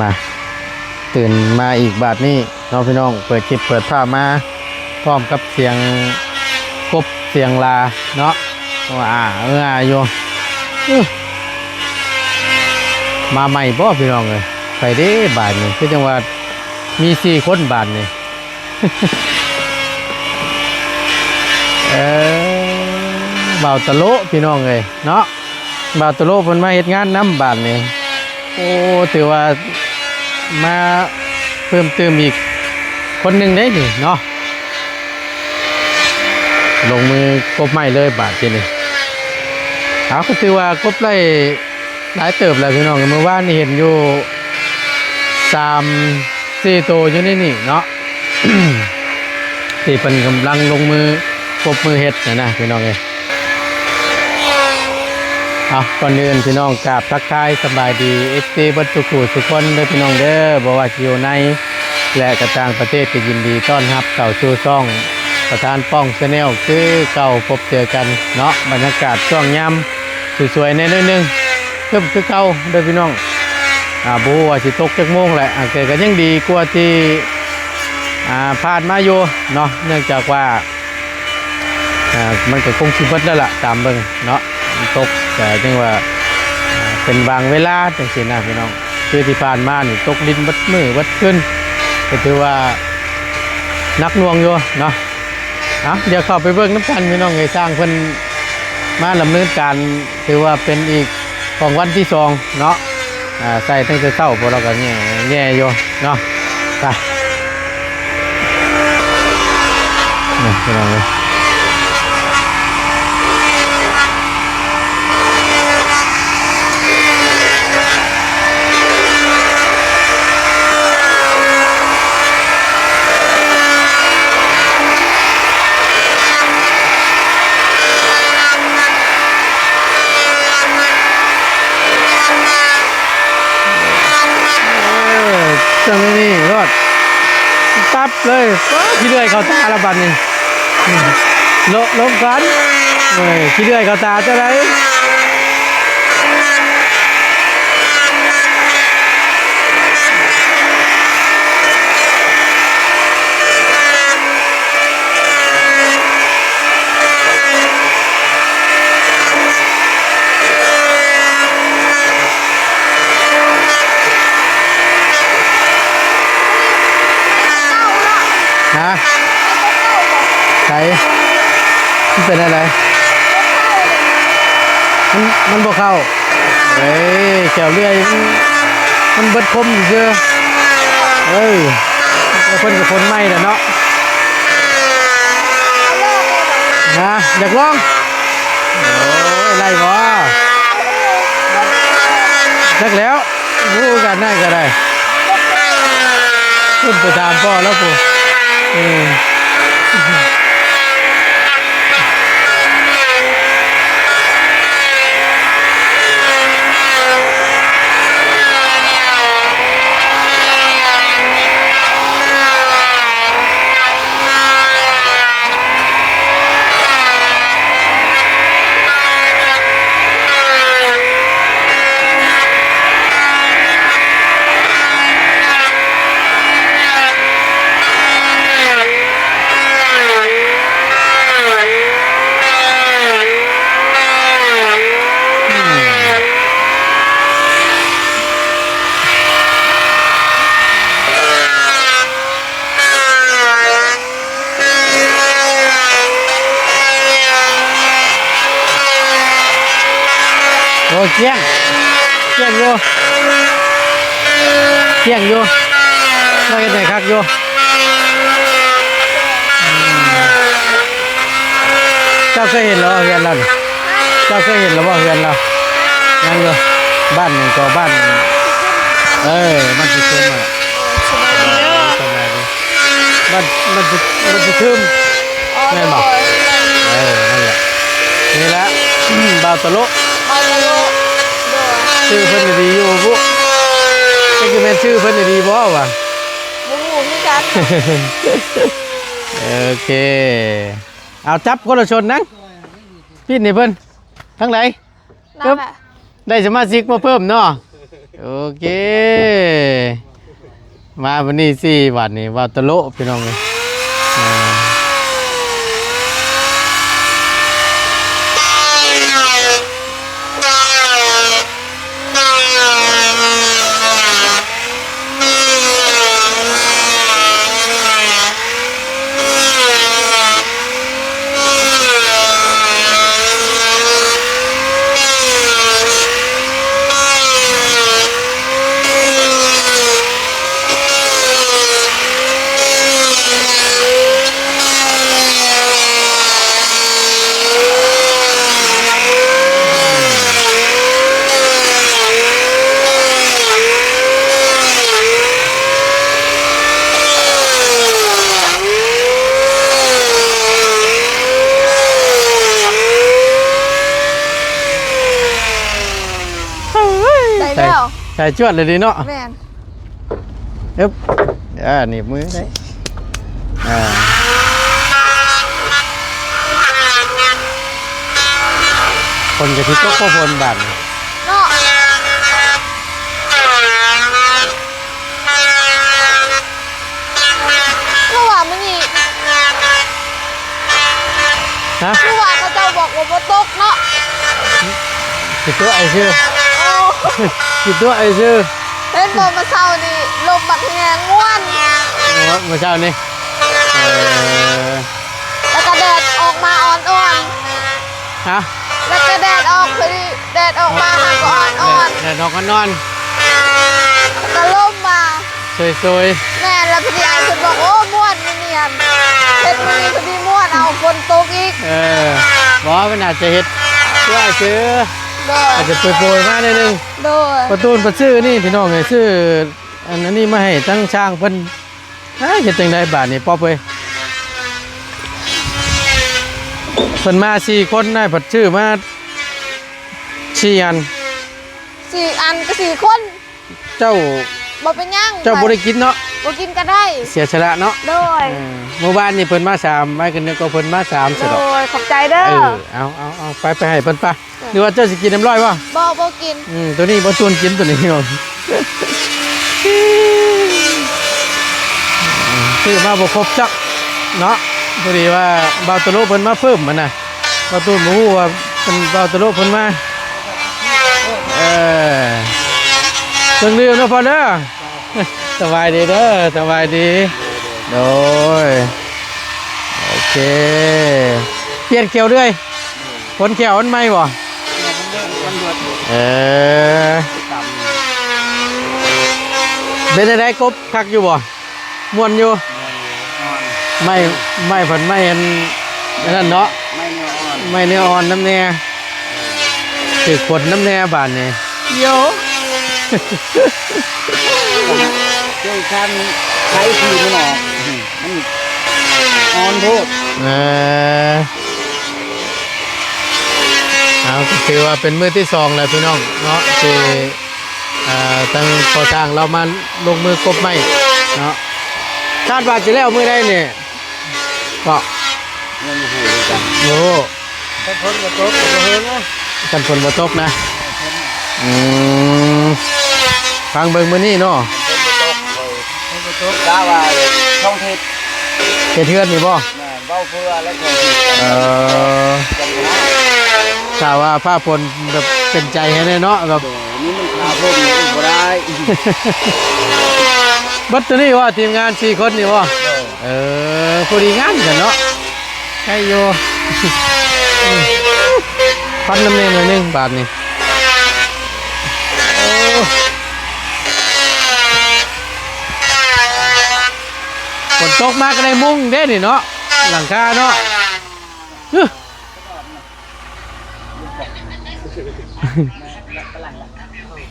ມາ ຕື່ນມາອີກບາດນີ້ເນາະພີ່ນ້ອງ, ເປີດຄລິບເປີດພາບມາພ້ອມກັບສຽງກົບສຽງລາເນາະ ວ່າເອື້ອຢູ່. ອື ມາໃໝ່ບໍ່ພີ່ນ້ອງເອີຍ? ໃຜເດ້ບາດນີ້? ຄືຈັ່ງວ່າມີສີ່ຄົນບາດນີ້. ເອີ ບ່າວຕະໂລະພີ່ນ້ອງເອີຍເນາະ, ບ່າວຕະໂລະເພິ່ນມາເຮັດງານນຳບາດນີ້. ໂອ້ ຖືວ່າມາເພີ່ມຕື່ມອີກຄົນໜຶ່ງເດ້ນີ້ເນາະ, ລົງມືກົບໄມ້ເລີຍບາດທີນີ້. ເອົາ ກໍຖືວ່າກົບໄດ້ ຫຼາຍເຕີບແລ້ວພີ່ນ້ອງ, ມື້ວານນີ້ເຫັນຢູ່ສາມສີ່ໂຕຢູ່ໃນນີ້ເນາະ ທີ່ເພິ່ນກຳລັງລົງມືກົບມືເຮັດຫັ້ນນະພີ່ນ້ອງເອີຍ. ເອົາ ກ່ອນອື່ນພີ່ນ້ອງກາບທັກທາຍສະບາຍດີ ເອັຟຊີ ເບິດທຸກຜູ້ທຸກຄົນເດີພີ່ນ້ອງເດີ, ບໍ່ວ່າຊິຢູ່ໃນ ແລະ ກະຕ່າງປະເທດ ກໍຍິນດີຕ້ອນຮັບເຂົ້າສູ່ຊ່ອງປະທານປ້ອງ Channel ຄືເກົ່າ, ພົບເຈີກັນເນາະ. ບັນຍາກາດຊ່ວງຍາມ ສວຍໆແດ່ໜ້ອຍໜຶ່ງ, ຄຶ້ມຄືເກົ່າເດີພີ່ນ້ອງ. ອາ ບໍ່ຮູ້ວ່າຊິຕົກຈັກໂມງແຫຼະ, ອາ ແຕ່ກໍຍັງດີກວ່າທີ່ ອາ ຜ່ານມາຢູ່ເນາະ, ເນື່ອງຈາກວ່າ ອາ ມັນກໍຄົງຊິເບິດແລ້ວລະ ຕາມເບິ່ງເນາະ, ມັນຕົກກໍຈັ່ງວ່າ ອາ ເປັນບາງເວລາຈັ່ງຊີ້ນະພີ່ນ້ອງ. ຄືທີ່ຜ່ານມານີ້ຕົກລິນເບິດມື້ເບິດຄືນ, ກໍຖືວ່າໜັກໜ່ວງຢູ່ເນາະ. ເອົາ ດຽວເຂົ້າໄປເບິ່ງນຳກັນພີ່ນ້ອງເອີຍ, ຊ່າງເພິ່ນມາດຳເນີນການ ຖືວ່າເປັນອີກຂອງວັນທີສອງເນາະ. ອາ ໃສ່ຕັ້ງແຕ່ເຊົ້າ ພວກເຮົາກໍແຍ່ ແຍ່ຢູ່ເນາະ. ໄປ ນີ້ພີ່ນ້ອງເອີຍ. ເອີ ຈັ່ງນີ້ໂລດ ປັບເລີຍ. ໂອ້ ຂີ້ເລື່ອຍເຂົ້າຕາລະບັດນີ້. ໂລະ ລົງກ່ອນ. ໂອ້ຍ ຂີ້ເລື່ອຍເຂົ້າຕາຈັ່ງໃດ? ຮະ? ໃສ? ມັນເປັນແນວໃດ? ມັນ ມັນບໍ່ເຂົ້າ. ເອີຍ ແຂ້ວເລື່ອຍມັນ ມັນເບິດຄົມຊື່. ເອີ ແລ້ວເພິ່ນກໍພົ່ນໃໝ່ແລ້ວເນາະ. ນະ ຢາກລອງ? ໂອ້ຍ ໄດ້ບໍ່? ຈັກແລ້ວ. ຮູ້ກັນໄດ້ກໍໄດ້ ພຸ້ນໄປຖາມພໍ່ລາວພຸ້ນ. ເອີ. ໂອ້ ກ້ຽງ ກ້ຽງຢູ່ ກ້ຽງຢູ່ ລາວເຮັດໃຫ້ຄັກຢູ່. ເຈົ້າເຄີຍເຫັນແລ້ວບໍ່ເຮືອນລາວນີ້? ເຈົ້າເຄີຍເຫັນແລ້ວບໍ່ເຮືອນລາວ? ຍັງຢູ່. ບ້ານຫຍັງກໍ ບ້ານ ເອີ ບ້ານຊິເຊີມ ສະບາຍດີເດີ ສະບາຍດີ. ມັນ ມັນຊິ ມັນຊິຊຶມ ອໍ ແມ່ນບໍ່? ໂດຍ ເອີ ນັ້ນແຫຼະ ນີ້ແຫຼະ ບ່າວຕະໂລະ ບ່າວຕະໂລະ ໂດຍ. ຊື່ເພິ່ນນີ້ດີຢູ່ບໍ່? ຈັກຊິແມ່ນຊື່ເພິ່ນນີ້ດີບໍ່ວະ? ບໍ່ຮູ້ຄືກັນ. ໂອເຄ ເອົາ ຈັບຄົນລະຊົນນະ ປິ່ນໃຫ້ເພິ່ນ ທາງໃດ? ນັ້ນແຫຼະ ໄດ້ສະມາຊິກມາເພີ່ມເນາະ. ໂອເຄ ມາບັດນີ້ຊິ ບັດນີ້ເວົ້າຕະໂລະ ພີ່ນ້ອງເອີຍ ອ່າ. ໄດ້ແລ້ວ ໃສ່ ໃສ່ຈວດເລີຍເດເນາະ ແມ່ນ ອຶບ ເອີ ໜີບມືໄດ້ ອ່າ ຝົນກໍຊິຕົກ ພໍຝົນບາດນີ້ເນາະ. ຄືວ່າມື້ນີ້ ຮະ? ຄືວ່າເຂົາເຈົ້າບອກວ່າບໍ່ຕົກເນາະ ຊິຕົວະໄອ້ຊື່ ໂອ້ ຊິຕົວະໄອ້ຊື່ ເຫັນບໍ່ ມື້ເຊົ້ານີ້ລົມບັກແຮງມ່ວນ ເອີ ມື້ເຊົ້ານີ້ ເອີ ແລ້ວກໍແດດອອກມາອ່ອນໆ ຮະ? ແລ້ວກໍແດດອອກ ພໍດີແດດອອກມາຫາກໍອ່ອນໆ ແດດ ແດດອອກອ່ອນໆ ແລ້ວກໍລົມມາ ໂຊຍໆ ແມ່ນ ແລ້ວພໍດີອ້າຍເພິ່ນບອກ ໂອ້ ມ່ວນມື້ນີ້ຫັ້ນ ເຮັດມື້ນີ້ພໍດີມ່ວນ ເອົາຝົນຕົກອີກ ເອີ ບໍ່ ມັນອາດຈະເຮັດ ຄືອ້າຍເສືອ ໂດຍ ອາດຈະໂປຍໆມາໜ້ອຍໜຶ່ງ ໂດຍ ປະຕູນປະຊື່ນີ້ ພີ່ນ້ອງເອີຍ ຊື້ອັນ ອັນນີ້ມາໃຫ້ທາງຊ່າງເພິ່ນ ອ້າຍ ເຮັດຈັ່ງໃດບາດນີ້ ປອບເອີຍ ເພິ່ນມາສີ່ຄົນ ອ້າຍພັດຊື້ມາສີ່ອັນ ສີ່ອັນກໍສີ່ຄົນ ເຈົ້າ ບໍ່ເປັນຫຍັງ ເຈົ້າບໍ່ໄດ້ກິນເນາະ ບໍ່ກິນກໍໄດ້ ເສຍສະຫຼະເນາະ ໂດຍ ເອີ ມື້ວານນີ້ເພິ່ນມາສາມ ໄວ້ກັນເນາະ ກໍເພິ່ນມາສາມຊະດອກ ໂດຍ ຂອບໃຈເດີ ເອີ ເອົາ ເອົາ ເອົາ ໄປ ໄປໃຫ້ເພິ່ນປະ ຫຼືວ່າເຈົ້າຊິກິນນ້ຳຮ້ອຍບໍ່? ບໍ່ ບໍ່ກິນ ອືມ ໂຕນີ້ບໍ່ຕູນກິນ ໂຕນີ້ ຊື້ມາບໍ່ຄົບຈັກເນາະ ພໍດີວ່າບ່າວຕະໂລເພິ່ນມາເພີ່ມຫັ້ນນະ ບ່າວຕູນບໍ່ຮູ້ວ່າເປັນບ່າວຕະໂລເພິ່ນມາ ເອີ ເຄື່ອງດື່ມເນາະພໍ່ເດີ ສະບາຍດີເດີ ສະບາຍດີ ໂດຍ ໂອເຄ ປ່ຽນຂຽວເລື້ອຍ ຂົນແຂ້ວມັນໃໝ່ບໍ່? ເອີ ເປັນຈັ່ງໃດ ກົບຄັກຢູ່ບໍ່? ມ່ວນຢູ່ ໄມ້ ໄມ້ ພັນໄມ້ອັນ ອັນນັ້ນເນາະ ໄມ້ເນື້ອອ່ອນ ໄມ້ເນື້ອອ່ອນນຳແດ່ ຖືກຂົນນຳແດ່ບາດນີ້ ໂຢ ເຈົ້າຊັ້ນໄຂທີ່ມັນອອກ ມັນອ່ອນໂພດ ເອີ ເອົາ ກໍຖືວ່າເປັນມື້ທີສອງແລ້ວພີ່ນ້ອງເນາະ ທີ່ ອ່າ ທາງພໍ່ຊ່າງລາວມາລົງມືກົບໄມ້ເນາະ ຄາດວ່າຊິແລ້ວມື້ໃດນີ້ ກໍຍັງບໍ່ຮູ້ຄືກັນ ໂອ້ ຄັນຝົນບໍ່ຕົກກໍບໍ່ເຮີນນະ ຄັນຝົນບໍ່ຕົກນະ ອືມ ຟັງເບິ່ງມື້ນີ້ເນາະ ຝົນບໍ່ຕົກ ຝົນບໍ່ຕົກ ກະວ່າສອງທິດ ເຮັດເຮືອນນີ້ບໍ່? ແມ່ນ ເວົ້າເພື່ອແລ້ວກໍ ເອີ ຖ້າວ່າຟ້າຝົນແບບເປັນໃຈໃຫ້ແດ່ເນາະ ແບບ ໂດຍ ນີ້ມັນຟ້າຝົນບໍ່ໄດ້ ເບິດໂຕນີ້ວ່າ ທີມງານສີ່ຄົນນີ້ບໍ່? ໂດຍ ເອີ ພໍດີງາມກັນເນາະ ໃກ້ຢູ່ ພັນນຳແດ່ໜ້ອຍໜຶ່ງບາດນີ້ ໂອ້ ຝົນຕົກມາກໍໄດ້ມຸງເດ້ນີ້ເນາະ ຫຼັງຄາເນາະ ຮຶ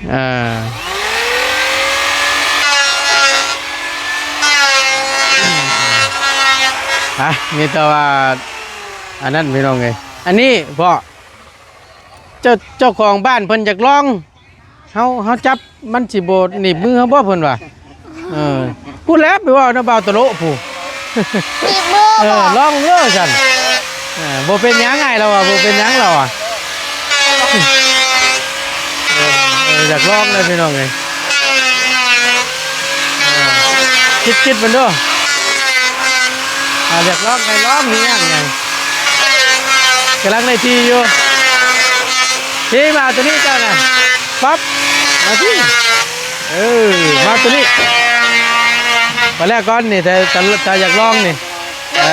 ເອີ ຮະ ມີແຕ່ວ່າ ອັນນັ້ນພີ່ນ້ອງເອີຍ ອັນນີ້ພໍ່ ເຈົ້າ ເຈົ້າຂອງບ້ານເພິ່ນຢາກລອງ ເຮົາ ເຮົາຈັບມັນຊິບໍ່ໜີບມືເຮົາບໍ່ ເພິ່ນວ່າ ເອີ ພຸ້ນແຫຼະໄປເວົ້ານຳບ່າວຕະໂລະຜູ້ ໜີບມື ເອີ ບໍ່ ລອງເດີຊັ້ນ ເອີ ບໍ່ເປັນຫຍັງອ້າຍລາວວ່າ ບໍ່ເປັນຫຍັງລາວວ່າ ເອີ ຢາກລອງເລີຍພີ່ນ້ອງເອີຍ ເອີ ຄິດໆເບິ່ງດູ ອາ ຢາກລອງໃຫ້ລອງ ມີຫຍັງຫຍັງ ກຳລັງໄດ້ທີ່ຢູ່ ທີ່ມາຕົວນີ້ເຈົ້ານະ ປັບ ມາທີ່ ເອີ ມາຕົວນີ້ ໄປແລ້ວກ່ອນນີ້ ຖ້າ ຖ້າ ຖ້າຢາກລອງນີ້ ເອີ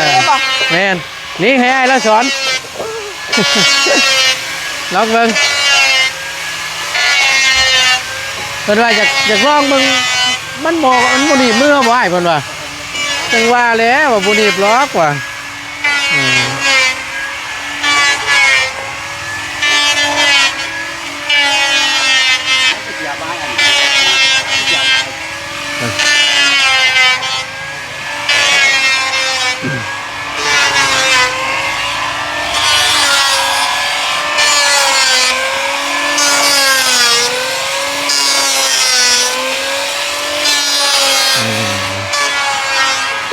ແມ່ນ ນີ້ໃຫ້ອ້າຍລາວສອນ ລອງເບິ່ງ ເພິ່ນວ່າຢາກ ຢາກລອງເບິ່ງ ມັນບໍ່ ມັນບໍ່ໜີບມືບໍ່ອ້າຍ ເພິ່ນວ່າ ຈັ່ງວ່າແຫຼະວ່າບໍ່ໜີບຫຼອກວ່າ ອືມ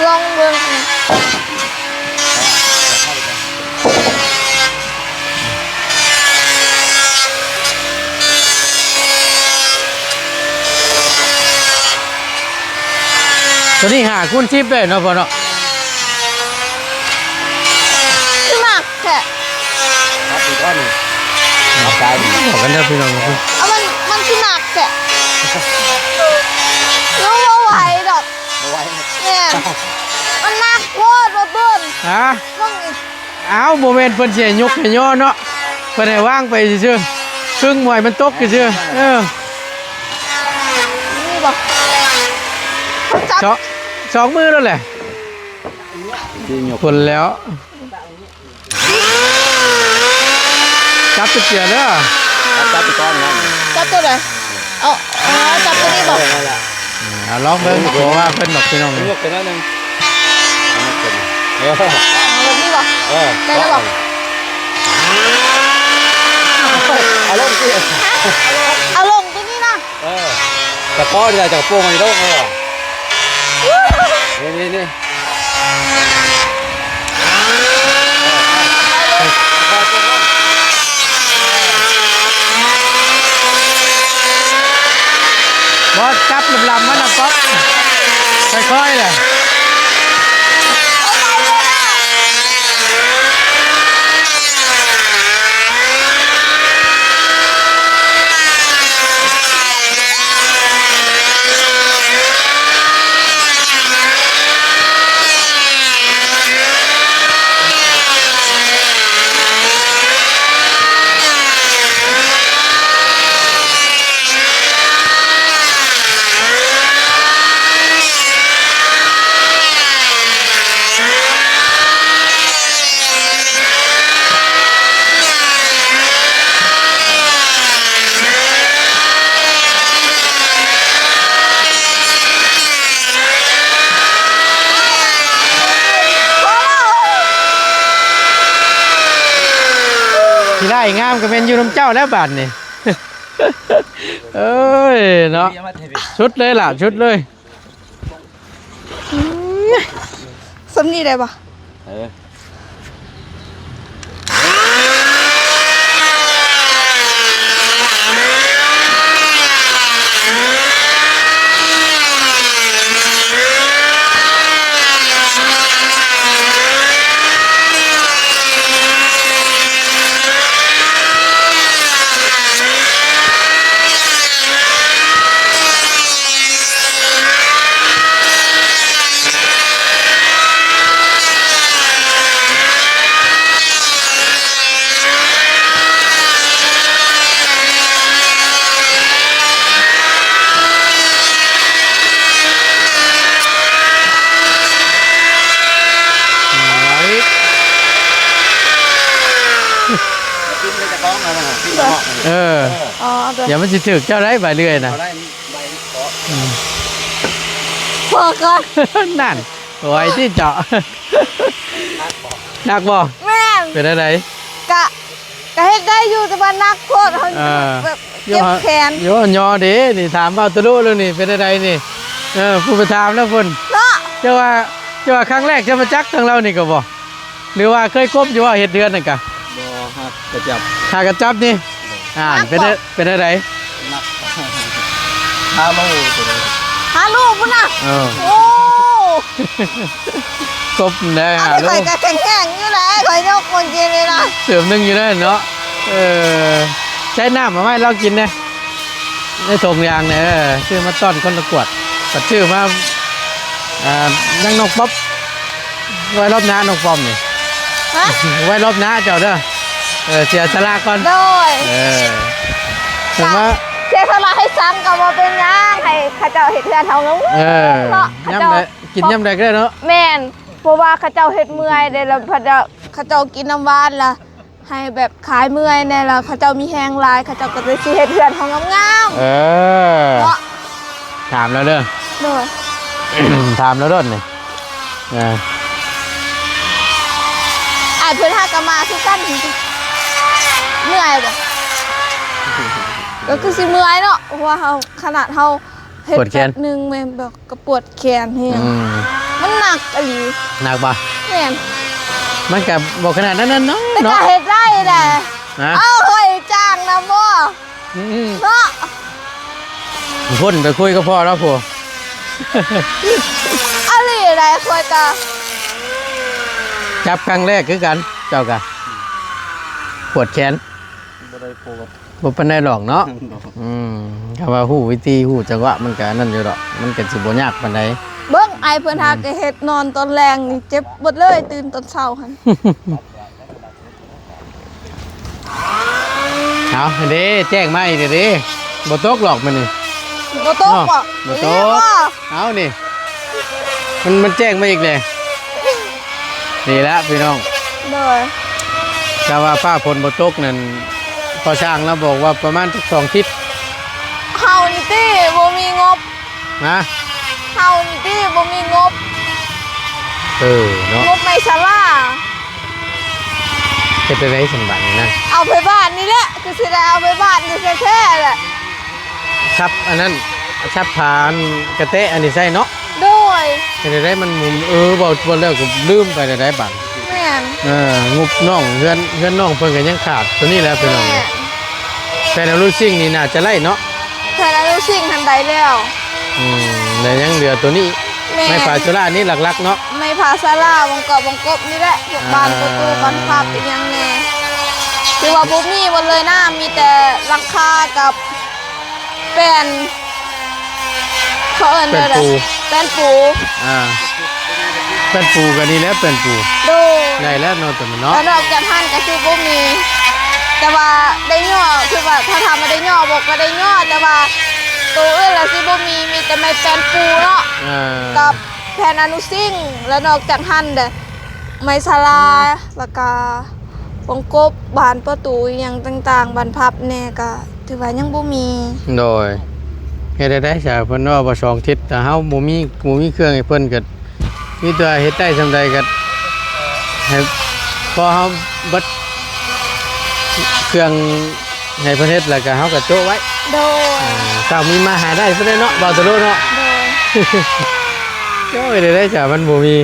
ລອງເບິ່ງ ຕົວນີ້ຫ້າຄູນສິບເດ້ເນາະພໍ່ເນາະ ຄືໜັກແທ້ ຮັບອີກກ້ອນໜຶ່ງ ຮັບໄດ້ ບອກກັນເດີພີ່ນ້ອງ ເອົາ ມັນ ມັນຄືໜັກແທ້ ຍັງບໍ່ໄຫວດອກ ບໍ່ໄຫວ ແມ່ນ ມັນໜັກໂພດ ບໍ່ເບິ່ງ ຮະ ເບິ່ງອີກ ອ້າວ ບໍ່ແມ່ນເພິ່ນຊິໃຫ້ຍົກໃຫ້ຍໍເນາະ ເພິ່ນໃຫ້ວາງໄປຊື່ໆ ຄຶ່ງບໍ່ໃຫ້ມັນຕົກຊື່ໆ ເອີ ນີ້ບໍ່ ຈັບ ສອງ ສອງມືໂລດແຫຼະ ພຸ້ນແລ້ວ ຈັບຕົວເສືອເດີ ຈັບ ຈັບຕົວກ້ອນນັ້ນ ຈັບຕົວໃດ? ເອົາ ເອົາ ຈັບຕົວນີ້ບໍ່? ເອີ ນັ້ນແຫຼະ ອືມ ເອົາລອງເບິ່ງ ບໍ່ວ່າເພິ່ນດອກພີ່ນ້ອງ ຍົກຂຶ້ນໜ້ອຍໜຶ່ງ ຍົກຂຶ້ນ ເອີ ເອົາແບບນີ້ບໍ່? ເອີ ໄດ້ແລ້ວບໍ່? ເອົາລົງຊິ ເອົາລົງຕົວນີ້ນະ ເອີ ຕະກອນໄດ້ ຕະກະໂປງນີ້ລົງ ເອີ ນີ້ໆໆ ບໍ່ ຈັບລຳໆ ມັນນະ ປັອບ ຄ່ອຍໆ ແຫຼະ. ຂີ້ໄລ່ງາມກໍແມ່ນຢູ່ນຳເຈົ້າແລ້ວບາດນີ້. ເອີຍເນາະ ສຸດເລີຍລະ ສຸດເລີຍ. ອືມ ສ່ຳນີ້ໄດ້ບໍ່? ເອີ. ເອີ ອໍ ດຽວມັນຊິຖືກເຈົ້າໄດ໋ ໃບເລື່ອຍນະ. ອືມ ພໍກ່ອນ ນັ້ນ ໄວຕິເຈາະ ໜັກບໍ່? ແມ່ນ ເປັນແນວໃດ? ກະ ກະເຮັດໄດ້ຢູ່ ແຕ່ວ່າໜັກໂພດ ເຮົາ ເອີ ແບບເຈັບແຂນ ໂຍ ຍໍເດ້ນີ້ ຖາມເວົ້າທະລຸແລ້ວນີ້ ເປັນແນວໃດນີ້? ເອີ ຜູ້ໄປຖາມແລ້ວພຸ້ນເນາະ ເຈົ້າວ່າ ເຈົ້າວ່າຄັ້ງແລກຈະມາຈັກທາງລາວນີ້ກໍບໍ່? ຫຼືວ່າເຄີຍກົບຢູ່ບໍ່ ເຮັດເຮືອນນັ້ນກະ? ບໍ່ ຫາກະຈັບ ຫາກະຈັບນີ້ ອ່າ ເປັນ ເປັນແນວໃດ? ໜັກ ຮາໂລໂຕນີ້ ຮາໂລພຸ້ນນະ. ເອີ ໂອ້ ຄົບແລ້ວ ອັນນີ້ ຮາໂລ ຂ້ອຍກໍແຂງແຮງຢູ່ແຫຼະ ຂ້ອຍຍົກເມື່ອກີ້ນີ້ນະ ເຕີມໜຶ່ງຢູ່ເດ້ເນາະ. ເອີ ໃຊ້ນ້ຳມາໃຫ້ລາວກິນແດ່ ໃນຖົງຢາງນີ້ ເອີ ຊື້ມາຕ້ອນຄົນລະກວດ ບັດຊື້ມາ ອ່າ ຍັງນ້ອງປ໋ອບ ໄວ້ລອບໜ້ານ້ອງປ້ອມນີ້ ຮະ? ໄວ້ລອບໜ້າເຈົ້າເດີ. ເອີ ເສຍສະຫຼະກ່ອນ ໂດຍ ເອີ ເຫັນບໍ່? ເສຍສະຫຼະໃຫ້ສັງກໍບໍ່ເປັນຫຍັງ ໃຫ້ເຂົາເຈົ້າເຮັດເຮືອນເຮົາງາມໆ ເອີ ເນາະ ເຂົາເຈົ້າ ຍາມໃດ ກິນຍາມໃດກໍໄດ້ເນາະ. ແມ່ນ ເພາະວ່າເຂົາເຈົ້າເຮັດເມື່ອຍເດ້ ແລ້ວເຂົາເຈົ້າ ເຂົາເຈົ້າກິນນ້ຳຫວານລະ ໃຫ້ແບບຄາຍເມື່ອຍແດ່ ແລ້ວເຂົາເຈົ້າມີແຮງຫຼາຍ ເຂົາເຈົ້າກໍຈະຊິເຮັດເຮືອນເຮົາງາມໆ ເອີ ເນາະ. ຖາມລາວເດີ ໂດຍ ຖາມລາວໂລດນີ້ ເອີ ອ້າຍເພິ່ນຫາກໍມາຄືກັນ ເມື່ອຍບໍ່? ກໍຄືຊິເມື່ອຍເນາະ ເພາະວ່າເຮົາ ຂະໜາດເຮົາ ເຮັດ ປວດແຂນ ແປັບໜຶ່ງແມ່ນແບບກໍປວດແຂນແຮງ ອືມ ມັນໜັກອີ່ຫຼີ. ໜັກບໍ່? ແມ່ນ ມັນກໍບໍ່ຂະໜາດນັ້ນເນາະ ແຕ່ກໍເນາະ ເຮັດໄດ້ແຫຼະ ຮະ? ເອົາ ເຮີ້ຍ ຈ້າງນຳບໍ່? ອືມ ເນາະ ພຸ້ນໄປຄຸຍກັບພໍ່ລາວພຸ້ນ ອີ່ຫຼີໃດ໋ ຂ້ອຍກໍຈັບຄັ້ງແລກຄືກັນ ເຈົ້າກໍປວດແຂນ ບໍ່ໄດ້ໂຟກັສ ບໍ່ປານໃດດອກເນາະ ອືມ ຄຳວ່າຮູ້ວິທີຮູ້ຈັງຫວະ ມັນກະອັນນັ້ນຢູ່ດອກ ມັນກະຊິບໍ່ຍາກປານໃດ. ເບິ່ງອ້າຍເພິ່ນຫາ ອືມ ກະເຮັດນອນຕອນແລງນີ້ເຈັບເບິດເລີຍ ຕື່ນຕອນເຊົ້າຫັ້ນ. ເອົາເດ້ ແຈ້ງມາອີກເດ້ ບໍ່ຕົກດອກມື້ນີ້ ບໍ່ຕົກ ເນາະ ບໍ່? ບໍ່ຕົກ ເອົານີ້ ມັນ ມັນແຈ້ງມາອີກແລ້ວ ນີ້ລະພີ່ນ້ອງ ໂດຍ ຖ້າວ່າຟ້າຝົນບໍ່ຕົກນັ້ນ ພໍ່ຊ່າງລາວບອກວ່າປະມານຈັກສອງທິດ ເຮົານີ້ຕິບໍ່ມີງົບ ຮະ? ເຮົານີ້ຕິບໍ່ມີງົບ ເອີ ເນາະ ງົບໃນສາລາ ເຮັດແນວໃດຊັ້ນບາດນີ້ນະ? ເອົາໄປບ້ານນີ້ແຫຼະ ຄືຊິໄດ້ເອົາໄປບ້ານນີ້ແທ້ໆແຫຼະ ຊັບອັນນັ້ນ ຊັບຜ້າອັນກະແຕະອັນນີ້ໃສ່ເນາະ ໂດຍ ເຮັດແນວໃດມັນໝຸນ ເອີ ເວົ້າ ເວົ້າແລ້ວກໍລືມໄປແລ້ວໄດ໋ບາດ ແມ່ນ ເອີ ງົບນ້ອງ ເຮືອນ ເຮືອນນ້ອງເພິ່ນກໍຍັງຂາດໂຕນີ້ແຫຼະພີ່ນ້ອງ ແມ່ນ ແຜ່ນອະລູຊິງນີ້ໜ້າຈະໄດ້ເນາະ ແຜ່ນອະລູຊິງຫັ້ນໄດ້ແລ້ວ ອືມ ແລ້ວຍັງເຫຼືອໂຕນີ້ ແມ່ນ ໄມ້ພາສາລານີ້ຫຼັກໆເນາະ ໄມ້ພາສາລາ ວົງກອບວົງກົບນີ້ແຫຼະ ພວກບານປະຕູ ອ່າ ບານພັບອີ່ຫຍັງແດ່ ຖືວ່າບໍ່ມີໝົດເລີຍນະ ມີແຕ່ຫຼັງຄາກັບ ແປ້ນ ເຂົາເອີ້ນແນວໃດ ແປ້ນປູ ແປ້ນປູ ອ່າ ແປ້ນປູກໍນີ້ແຫຼະ ແປ້ນປູ ໂດຍ ໄດ້ແລ້ວເນາະ ຕົວນັ້ນເນາະ ແລ້ວນອກຈາກຫັ້ນກໍຄືບໍ່ມີ ແຕ່ວ່າໄດ້ຍໍ້ ຄືວ່າຖ້າຖາມວ່າໄດ້ຍໍ້ບໍ່ ກໍໄດ້ຍໍ້ ແຕ່ວ່າໂຕອື່ນລະຊິບໍ່ມີ ມີແຕ່ໄມ້ແປ້ນປູເນາະ ອ່າ ກັບແຜ່ນອະນຸຊິງ ແລ້ວນອກຈາກຫັ້ນເດ ໄມ້ສາລາ ແລ້ວກະວົງກົບ ບານປະຕູ ອີ່ຫຍັງຕ່າງໆ ບານພັບແດ່ ກະຖືວ່າຍັງບໍ່ມີ ໂດຍ ເຮັດແນວໃດຊະ ເພິ່ນເວົ້າວ່າສອງທິດ ແຕ່ເຮົາບໍ່ມີ ບໍ່ມີເຄື່ອງໃຫ້ເພິ່ນ ກະມີແຕ່ເຮັດໄດ້ສ່ຳໃດ ກະໃຫ້ ພໍເຮົາເບິດເຄື່ອງໃຫ້ເພິ່ນເຮັດ ແລ້ວກະເຮົາກະໂຈະໄວ້ ໂດຍ ເອີ ຖ້າມີມາຫາໄດ້ພຸ້ນແຫຼະເນາະ ບ່າວຕະໂລເນາະ ໂດຍ ໂອ້ຍ ເຮັດແນວໃດຊະ ມັນບໍ່ມີ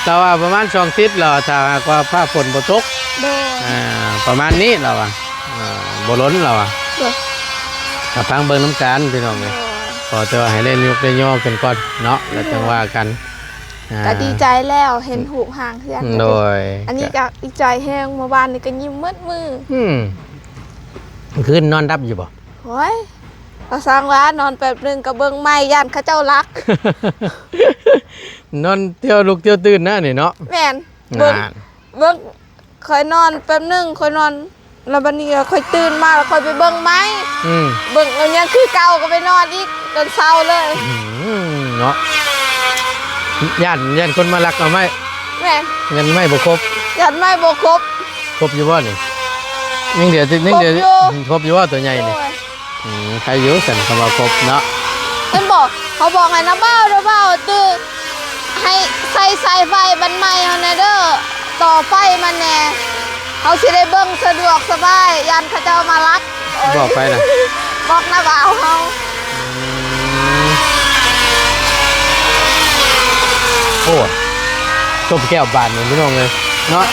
ແຕ່ວ່າປະມານສອງທິດແລ້ວ ຖ້າຫາກວ່າຟ້າຝົນບໍ່ຕົກ ໂດຍ ອ່າ ປະມານນີ້ລາວວ່າ ອ່າ ບໍ່ລົ້ນລາວວ່າ ໂດຍ ກໍຟັງເບິ່ງນຳກັນພີ່ນ້ອງເອີຍ ໂດຍ ຂໍແຕ່ວ່າໃຫ້ໄດ້ຍົກໄດ້ຍໍຂຶ້ນກ່ອນເນາະ ແລ້ວຈັ່ງວ່າກັນ ອ່າ ກໍດີໃຈແລ້ວ ເຫັນຮູບຮ່າງເຮືອນ ໂດຍ ອັນນີ້ກໍດີໃຈແຮງ ເມື່ອວານນີ້ກໍຍິ້ມໝົດມື້ ອືມ ຄືນນອນຫຼັບຢູ່ບໍ່? ໂອ້ຍ ວ່າຊ່າງວ່າ ນອນແປັບໜຶ່ງກໍເບິ່ງໃໝ່ ຢ້ານເຂົາເຈົ້າລັກ ນອນທ່ຽວລຸກທ່ຽວຕື່ນນະນີ້ເນາະ ແມ່ນ ເບິ່ງ ເບິ່ງ ຂ້ອຍນອນແປັບໜຶ່ງ ຂ້ອຍນອນ ແລ້ວບັດນີ້ຂ້ອຍຕື່ນມາ ແລ້ວຂ້ອຍໄປເບິ່ງໃໝ່ ອືມ ເບິ່ງແລ້ວຍັງຄືເກົ່າ ກໍໄປນອນອີກ ຈົນເຊົ້າເລີຍ ອືມ ເນາະ ຢ້ານ ຢ້ານຄົນມາລັກເອົາໄມ້ ແມ່ນ ຢ້ານໄມ້ບໍ່ຄົບ ຢ້ານໄມ້ບໍ່ຄົບ ຄົບຢູ່ບໍ່ນີ້? ຍັງເຫຼືອ ຍັງເຫຼືອ ຄົບຢູ່ ຄົບຢູ່ບໍ່ ຕົວໃຫຍ່ນີ້? ໂອ້ຍ ອືມ ໃຄຢູ່ຊັ້ນ ຄຳວ່າຄົບເນາະ ເຫັນບໍ່ ເຂົາບອກໃຫ້ນະບ່າວ ນະບ່າວ ຕື່ ໃຫ້ໃສ່ສາຍໄຟບັນໃໝ່ເຮົາແດ່ເດີ ຕໍ່ໄຟມັນແດ່ ເຮົາຊິໄດ້ເບິ່ງສະດວກສະບາຍ ຢ້ານເຂົາເຈົ້າມາລັກ ບອກໃຜນະ? ບອກນະບ່າວເຮົາ ອືມ ໂອ້ ຕົບແກ້ວບາດນີ້ພີ່ນ້ອງເອີຍເນາະ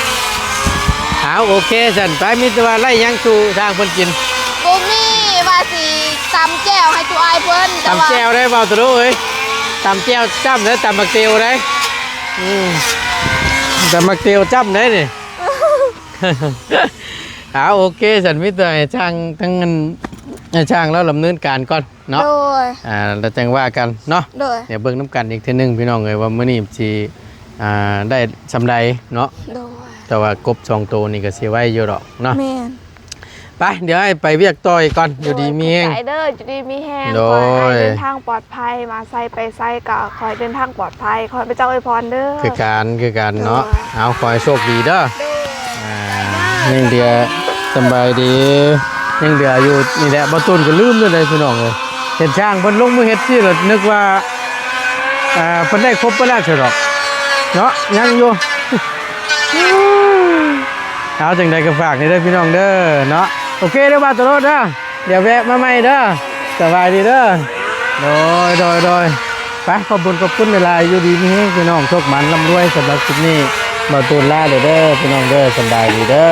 ເອົາ ໂອເຄຊັ້ນ ໄປ ມີແຕ່ວ່າໄລ່ຫຍັງສູ່ທາງເພິ່ນກິນ ບໍ່ມີ ວ່າຊິ ຕຳແຈ່ວໃຫ້ຈຸອ້າຍເພິ່ນ ຕຳແຈ່ວໄດ້ບໍ່ຕະລຸເອີຍ ຕຳແຈ່ວຈ້ຳໄດ້ ຕຳໝາກເຕວໄດ້ ອືມ ຕຳໝາກເຕວຈ້ຳໄດ້ນີ້ ເອົາ ໂອເຄ ສັນ ມີແຕ່ໃຫ້ຊ່າງ ທັງອັນ ໃຫ້ຊ່າງລາວດຳເນີນການກ່ອນເນາະ ໂດຍ ອ່າ ແລ້ວຈັ່ງວ່າກັນເນາະ ໂດຍ ດຽວເບິ່ງນຳກັນອີກເທື່ອໜຶ່ງພີ່ນ້ອງເອີຍ ວ່າມື້ນີ້ຊິ ອ່າ ໄດ້ສ່ຳໃດເນາະ ໂດຍ ແຕ່ວ່າກົບສອງໂຕນີ້ກໍຊິໄວຢູ່ດອກເນາະ ແມ່ນ ໄປ ດຽວໃຫ້ໄປວຽກຕໍ່ອີກກ່ອນ ໂດຍ ຢູ່ດີມີແຮງ ຂອບໃຈເດີ ຢູ່ດີມີແຮງ ໂດຍ ຂໍໃຫ້ອ້າຍເດີນທາງປອດໄພ ມາໃສໄປໃສກໍຂໍໃຫ້ເດີນທາງປອດໄພ ຂໍໃຫ້ພະເຈົ້າອວຍພອນເດີ ຄືກັນ ຄືກັນເນາະ ໂດຍ ເອົາ ຂໍໃຫ້ໂຊກດີເດີ ໂດຍ ອ່າ ຍັງເຫຼືອ ສະບາຍດີ ຍັງເຫຼືອຢູ່ນີ້ແຫຼະ ບໍ່ຕູນກໍລືມເລີຍພີ່ນ້ອງເອີຍ ເຫັນຊ່າງເພິ່ນລົງມືເຮັດຊີ້ລະນຶກວ່າ ອ່າ ເພິ່ນໄດ້ຄົບເບິດແລ້ວຊະດອກເນາະ ຍັງຢູ່ ເອົາ ຈັ່ງໃດກໍຝາກນີ້ເດີພີ່ນ້ອງເດີເນາະ ໂອເຄເດີ ບ່າວຕະໂລດເດີ ດຽວແວະມາໃໝ່ເດີ ສະບາຍດີເດີ ໂດຍ ໂດຍ ໂດຍ ໄປ ຂອບຄຸນ ຂອບຄຸນຫຼາຍໆ ຢູ່ດີມີແຮງພີ່ນ້ອງ ໂຊກໝານລ່ຳລວຍ ສຳລັບຄລິບນີ້ ບ່າວຕູນລາເດີ ເດີພີ່ນ້ອງເດີ ສະບາຍດີເດີ.